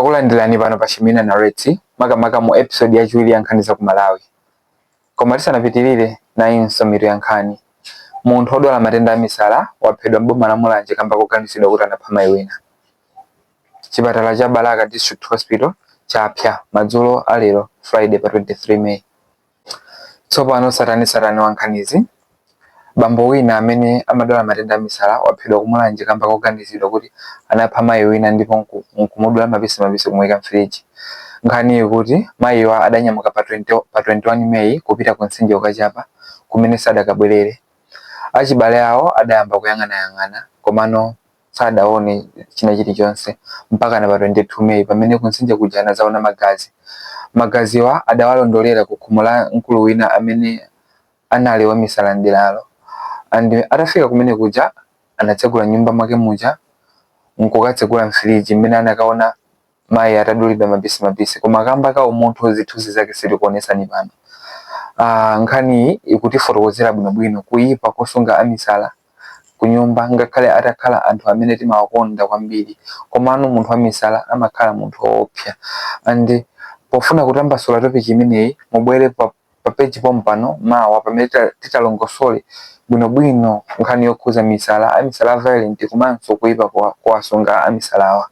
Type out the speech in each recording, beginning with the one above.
Takulandirani pano pa Shimina Narrates, makamaka mu episode yachiwiri ya nkhani za ku Malawi. Koma tisanapitirire, nayinso mitu ya nkhani. Munthu odwala matenda a misala waphedwa m'boma la Mulanje kamba koganizidwa kuti anapha mayi wina. Chipatala cha Balaka District Hospital chapsa madzulo a lero Friday pa 23 May. Tsopano tsatanetsatane wa nkhanizi. Bambo wina amene amadwala matenda a misala waphedwa ku Mulanje kamba koganizidwa kuti anapha mayi wina ndipo nkumudula mapisimapisi kumuyika m'firiji. Nkhaniyi ikuti mayiwa adanyamuka pa 20, pa 21 May kupita ku mtsinje kukachapa kumene sadakabwerere. Achibale awo adayamba kuyang'anayang'ana komano sadaone china chilichonse mpakana pa 22 May pamene kumtsinje kuja anadzaona magazi. Magaziwa adawalondolera ku khomo la mkulu wina amene anali wamisala m'deralo and atafika kumene kuja anatsegula nyumba mwake muja nkukatsegula mfiriji mmene anakaona mayi atadulidwa mapisimapisi koma kamba ka umunthu zithunzi zake sitikuonetsani pano. Nkhaniyi ikutifotokozera bwinobwino kuyipa kosunga amisala kunyumba ngakhale atakhala anthu amene timawakonda kwambiri komano munthu wamisala amakhala munthu woopsa and pofuna kutambasula topic imeneyi mubwere pa pa page pompano mawa pamene titalongosole bwinobwino nkhani yokhuza misala, amisala a violent komanso kuipa kowasunga amisalawa.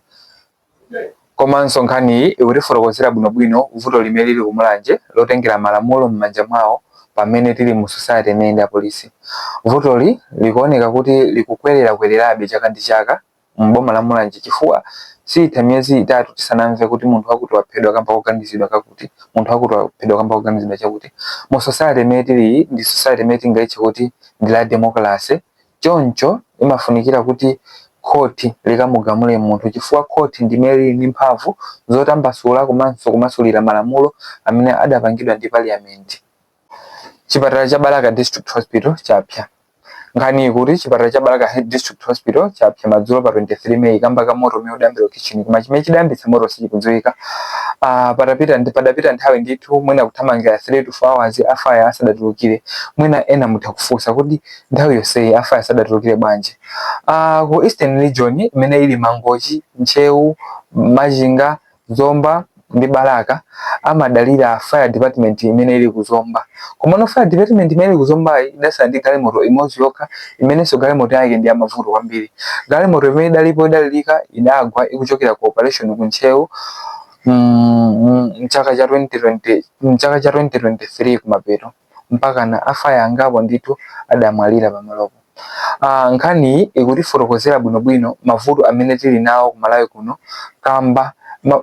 Komanso nkhaniyi ikutifotokozera bwinobwino vuto limene lili ku Mulanje lotengera malamulo m'manja mwawo pamene tili mu society imene ndi apolisi. Vutoli likuoneka kuti likukwererakwererabe chaka ndi chaka m'boma la Mulanje chifukwa siitha miyezi 3 tisanamve kuti munthu wakuti waphedwa kamba koganizidwa kakuti, munthu wakuti waphedwa kamba koganizidwa chakuti. Mu society imene tiliyi ndi society imene tingaitche kuti ndi la democracy choncho imafunikira kuti khoti likamugamule munthu chifukwa khoti ndi limene lili ndi mphamvu zotambasula komanso kumasulira malamulo amene adapangidwa ndi parliament. Chipatala cha Balaka District Hospital chapsa. Nkhani ikuti chipatala cha Balaka District Hospital chapsa madzulo pa 23 May kamba ka moto umene udayambira ku kitchen koma chimene chidayambitsa moto sichikudziwika. Patapita ndi padapita nthawi ndithu mwina kuthamangira 3 to 4 hours a fire asadatulukire. Mwina ena mutha kufunsa kuti nthawi yonseyi a fire asadatulukire bwanji. Ku Eastern Region imene ili Mangochi, Ntcheu, Machinga, Zomba ndi Balaka amadalira fire department imene ili ku Zomba. Komano fire department imene ili ku Zombayi idasala ndi galimoto imodzi yokha imenenso galimoto yake ndi yamavuto kwambiri. Galimoto imene idalipo idalilika idagwa ikuchokera ku operation ku Ntcheu mchaka cha 2020 mchaka cha 2023 kumapeto mpakana a fire angapo ndithu adamwalira pamalopo. Nkhaniyi ikutifotokozera bwinobwino mavuto amene tili nawo ku Malawi kuno kamba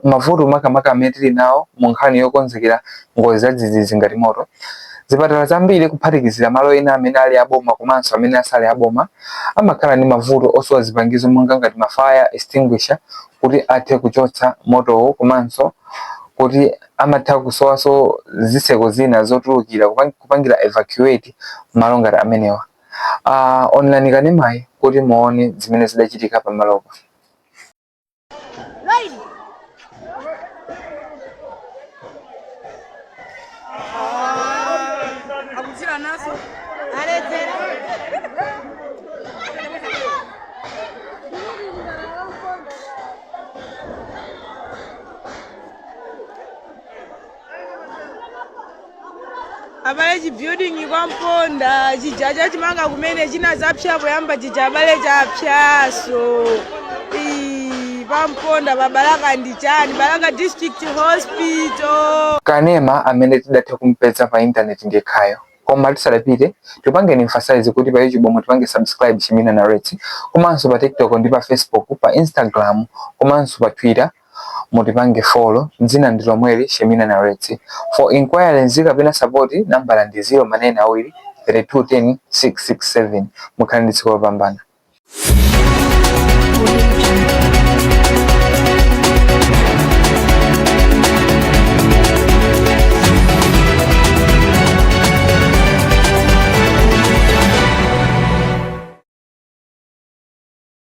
mavuto makamaka amene tili nawo mu nkhani yokonzekera ngozi zadzidzidzi ngati moto. Zipatala zambiri kuphatikizira malo ena amene ali aboma komanso amene asali aboma amakhala ndi mavuto osowa zipangizo monga ngati ma fire extinguisher kuti athe kuchotsa motowo komanso kuti amatha kusowanso zitseko zina zotulukira kupangira evacuate malo ngati amenewa. Onerani kanemayi kuti muone zimene zidachitika pamalopo. Akutsira naso aledzera. Abale, chi building kwa Mponda chija chachimanga kumene chinazapsa poyamba chija, abale, chapsaso. Ii, pa Mponda pa Balaka ndi chani, Balaka District Hospital. Kanema amene tidatha kumpeza pa intaneti ndi yekhayo. Koma tisadapite, tipangeni emphasize kuti pa YouTube mutipange subscribe Chimina Narrates, komanso pa TikTok ndi pa Facebook, pa Instagram komanso pa Twitter mutipange follow, dzina ndi lomweli, Shemina Narrates. For inquiries kapena support, nambala ndi 0 manena awiri 32 10 667. Mukhale ndi tsiku lopambana.